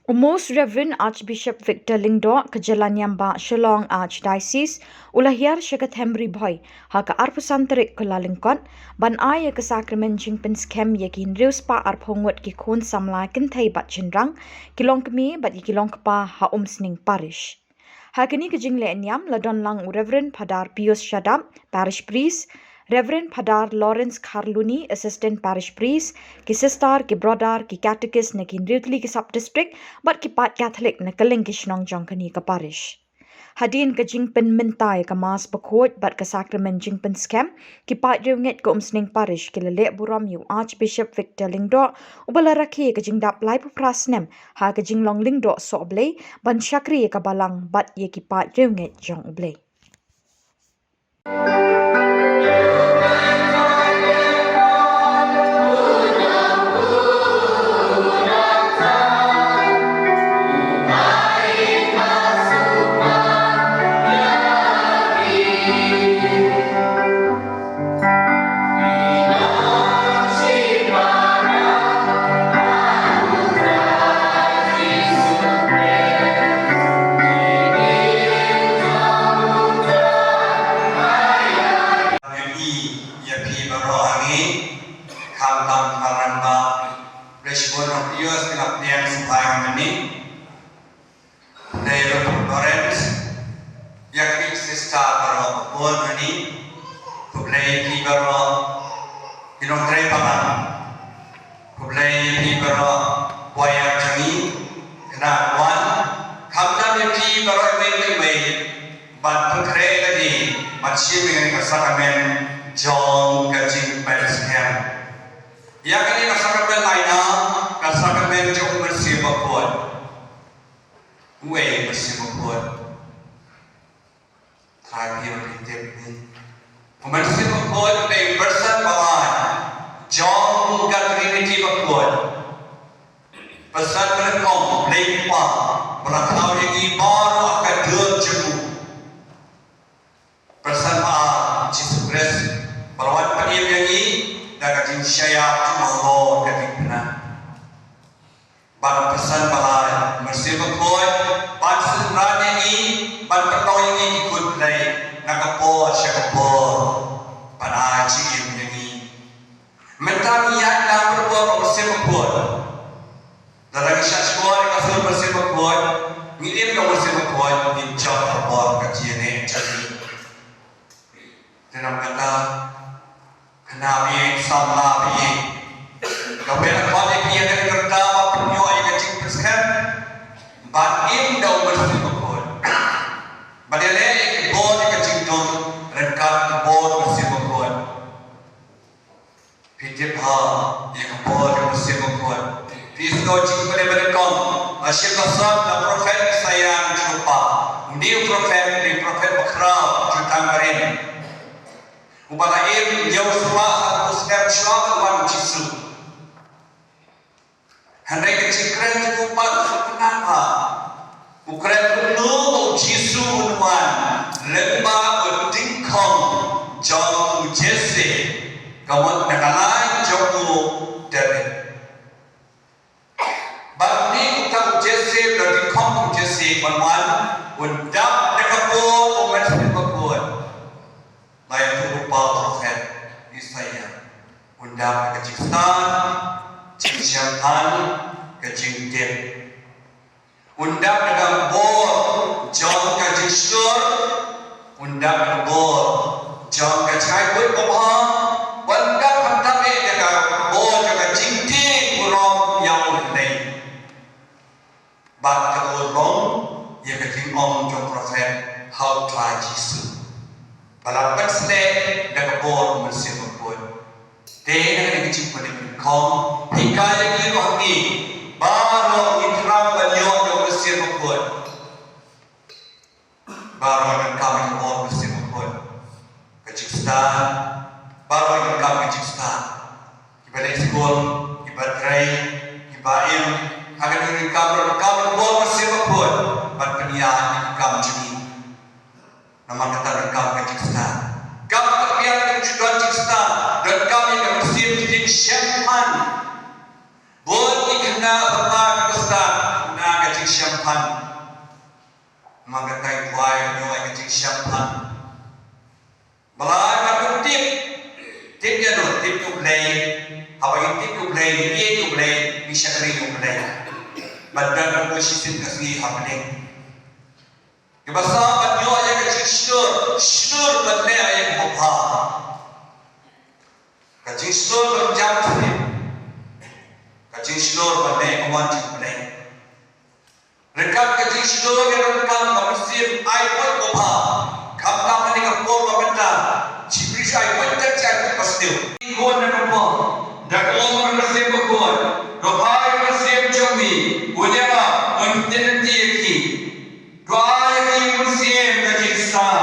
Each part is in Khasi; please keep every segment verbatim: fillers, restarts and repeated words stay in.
U Most Reverend Archbishop Victor Lyngdoh ka jylla niam ba Shillong Archdiocese u la hiar sha ka them Ri Bhoi ha ka arphew san tarik Kyllalyngkot ban ai ïa ka sakramen jingpynskhem ïa ki hynriew spah arphew ngut ki khun samla kynthei bad shynrang, ki longkmie bad ïa ki longkpa ha Umsning Parish. Ha kane ka jingleh niam la don lang u Reverend Phadar Pius Shadap, Parish Priest, Reverend Phadar Lawrence Kharluni, Assistant Parish Priest, ki sister, ki brother, ki catechist na ki hynriew tylli ki sub district bad ki paid Catholic na kylleng ki shnong jong kane ka parish. Hadien ka jingpynmynta ïa ka Mass bakhuid bad ka sakramen jingpynskhem, ki paid riewngeit ka Umsning Parish ki la leh burom ïa u Archbishop Victor Lyngdoh uba la rakhe ka jingdap laiphew phra snem ha ka jinglong lyngdoh soh Blei ban shakri ïa ka Balang bad ïa ki paid riewngeit jong U Blei. Ïa phi, ïa phi baroh hangne, khamtam ha rangbah, Blei shibun, nongpyni, ki la pdiang sngewbha ïa nga mynne. Khublei Reverend Lawrence, ïa ki sister baroh ba bun hangne. Khublei phi baroh ki nongtrei palat. Khublei phi baroh choir jong ngi, khynnah wan. Khamtam ïa phi baroh iwei pa iwei ban pynkhreh lade ban shim ïa kane ka sakramen jong ka jingpynskhem. Ïa kane ka sakramen lai na ka sakramen jong u Mynsiem Bakhuid. Uei u Mynsiem Bakhuid? Trai phi ruh phi tip hi. U Mynsiem Bakhuid u dei u person ba lai jong ka Trinity bakhuid. Person ba nyngkong, Blei Kpa, ba la thaw ïa ngi baroh ha ka dur jong u. Person ba ar, Jisu Khrist, ba la wan pynim ïa ngi da ka jingshah ïap jong u halor ka diengphna. Bad u person ba lai, u Mynsiem Bakhuid, ban synran ïa ngi, ban pynlong ïa ngi ki khun Blei na ka por sha ka por, ban ai jingim ïa ngi. Mynta ngi ïaid lang bad u Mynsiem Bakhuid. Lada ngi shah shkor ïa ka sur Mynsiem Bakhuid, ngi im da u Mynsiem Bakhuid, ngin jop ha ka bor ka jingïaineh jong ngi. Te namar kata, khynnah ba ïeit, samla ba ïeit, kaba la khot ïa phi ha kane ka rta ban pynïoh ïa ka jingpynskhem, ban im da u Mynsiem Bakhuid, ban ïaleh ïa ka bor ïa ka jingdum ryngkat ka bor u Mynsiem Bakhuid. Phi tip ha ïa ka bor ka Mynsiem Bakhuid. Phi sngew jingpynim ba nyngkong, ha shim la sot na u prophet Isaïah, u jingpynim. Une u prophet, une u prophet bakhraw, jutang barim. Uba la im hynñiew spah sanphew snem shuwa ban wan u Jisu. Hynrei ka jingkren jong u pat ka kynmaw ba u kren kumno ba u Jisu un wan lyngba u dyngkhong jong u Jesse, ka mut na ka lain jong u David. Bad une uta u Jesse, na dyngkhong u Jesse, ban wan, un dap da ka bor u Mynsiem Bakhuid. Ba ïathuh u prophet Isaïah. Un dap da ka jingstad, jingshemphang, ka jingtip. Un dap da ka bor jong ka jingshlur, un dap da ka bor jong ka jingaibuit babha, un dap da ka bor jong ka jingtieng burom ïa u Blei. Bad ka long ïa ka jingong jong u prophet ha u Trai Jisu. Ba la pynshlur da ka bor u Mynsiem Bakhuid. Te na kane ka jingpynim nyngkong, phi hikai ïa ngi ruh hangne, baroh ngi kyrpad ban ïoh ïa u Mynsiem Bakhuid. Baroh ngi donkam ïa ka bor u Mynsiem Bakhuid. Ka jingstad, baroh ngi donkam ka jingstad. Kiba leit skul, kiba trei, kiba im, ha kane ka kam ruh donkam ïa ka bor u Mynsiem Bakhuid ban pynïaid ïa ki kam jong ngi. Namar kata donkam ka jingstad. Kam ka biang ka jingstad, donkam ïa ka mynsiem jingshemphang. Bun ki khynnah ba ki stad na Phan. Namar kata ka daw ba ngi ïoh ïa ka jingshemphang. Balei ba ngi tip? Tip ïa no, tip ïa U Blei. Haba ngi tip ïa U Blei, ngi ïeit ïa U Blei, ngi shakri ïa U Blei. Ban don ban buh shisien ka sngi ha bneng. Kaba sah ban ïoh ïa ka jingshlur, shlur ban leh ïa ka babha. Ka jingshlur ban jam sien. Ka jingshlur ban leh ka mon jong U Blei. Ryngkat ka jingshlur ïa ka kam ka mynsiem ai buit babha. Khamtam ha kane ka por ba mynta. Shi pris ai buit ter shi ai buit ba sniew. Ki khun na ka por. Da ka ong ka mynsiem bakhuid. Ko Kpa ka mynsiem jong me. Un ïarap, un ktien lynti ïa ki. To ai ïa ki mynsiem ka jingstad,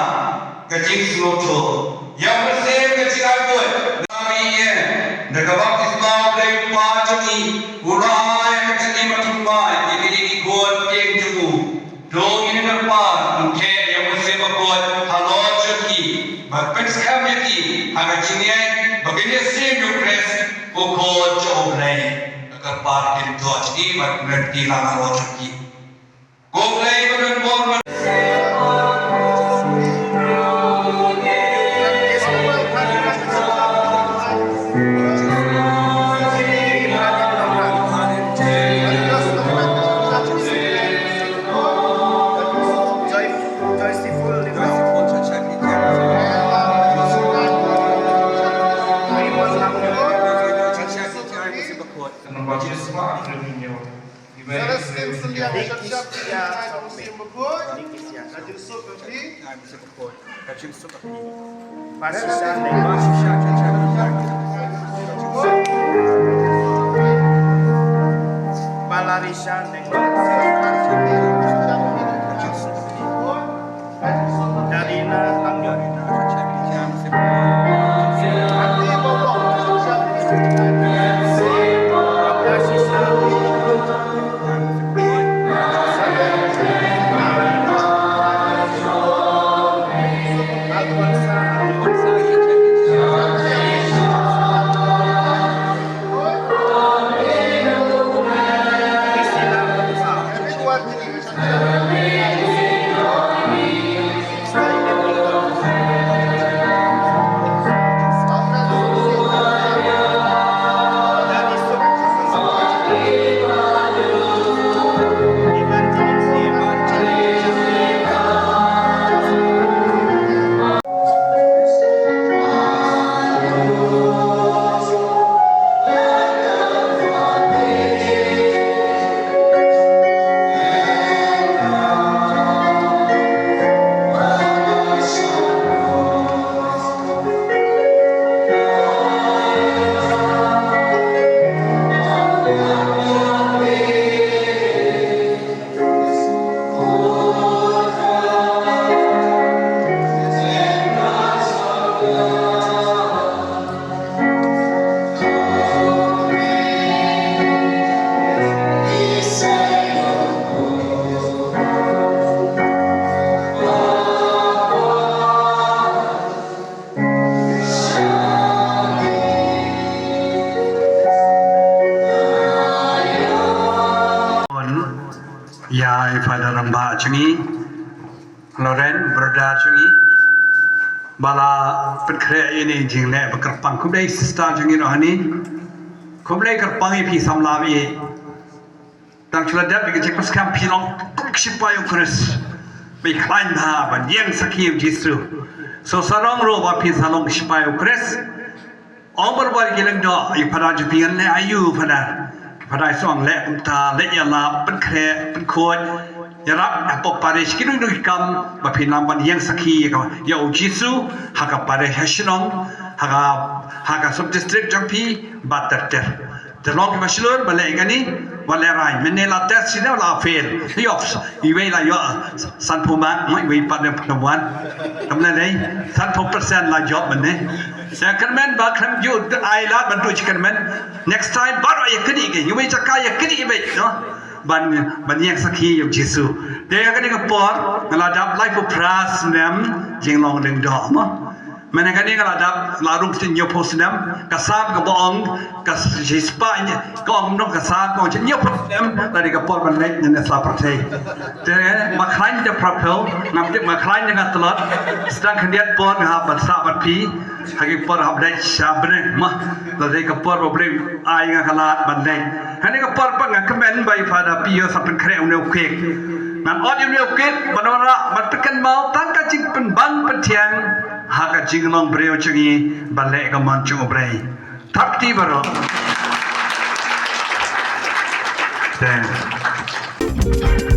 ka jingsngewthuh. Ïa u mynsiem ka jingai buit. Ngi ïa da ka baptisma U Blei U Kpa jong ngi, u la ai ka jingim ba thymmai ïa kine ki khun tieng jong u. To ngin ïa kyrpad, to khie ïa u mynsiem bakhuid halor jong ki, bad pynskhem ïa ki ha ka jingngeit ba kin ïasiem ïa U Khrist, u Khun jong U Blei. Kyrpad ïa ki to jong ngi bad pynlong ki lang halor jong ki. Sa la sdang sdang ïa ka jingsheptieng ïa u Mynsiem Bakhuid. Ka jingsuk ka phi. Ka jingsuk ka phi. Ba shisha ne. Ba shisha, shisha, shisha. Ba la risha ne. Ka jingsuk ka phi. Ïa i Father Rangbah jong ngi, Loren, brother jong ngi, ba la pynkhreh ïa ine i jingleh ba kyrpang. Khublei sister jong ngi noh hangne. Khublei kyrpang ïa phi samla ïa. Tang shu la dep ïa ka jingpyrshang phi long kum ki shipai u Khrist. Ba i khlaiñ bha ban ïeng sakhi ïa u Jisu. So sarong ruh ba phi sa long ki shipai u Khrist. Ong barabor ki lyngdoh, ïa Phadar jong phi ngan leh aïu Phadar. Phadar i sa ong leh kumta, leh ïalap, pynkhreh, pynkhuid. Ïarap hapoh parish ki dei ki kam ba phin nang ban ïeng sakhi ïa ka, ïa u Jisu ha ka parish, ha shnong, ha ka, ha ka sub district jong phi bad ter ter. Te long kiba shlur ba leh ïa kane, ba lehrain. Mynne la test sida la fail. Ïoh, iwei la ïoh sanphew mark, iwei pat dang pynban. Kam leh lei, sanphew percent la jop mynne. Sa kyrmen ba khlem ju ai lad ban tu chi kyrmen. Next time baroh ïa kane ka, iwei jaka ïa kane iwei, no. Ban, ban ïeng sakhi ïa u Jisu. Te ïa kane ka por nga la dap laiphew phra snem jinglong lyngdoh, mo. Mynta kane ka la dap la rung shi hynñiew phew snem, ka sap kaba ong ka shispah, ka ong nong ka sap ka ong shi hynñiew phew snem, la dei ka por ban leit na ne sa pyrthei. Te ma khlaiñ da pyrthei, ngam tip ma khlaiñ da nga tlot, sdang khyndiat por nga hap ban sah bad phi ha ki por hap leit sha bneng, ma la dei ka por ba Blei ai nga ka lad ban leit. Kane ka por pat nga kmen ba i Father Pius sa pynkhreh une u cake. Ngan ot une u cake ban wanrah ban pynkynmaw tang ka jingpynban pynthiang ha ka jinglong briew jong ngi ban leh ka mon jong U Blei. Thap kti baroh. Te.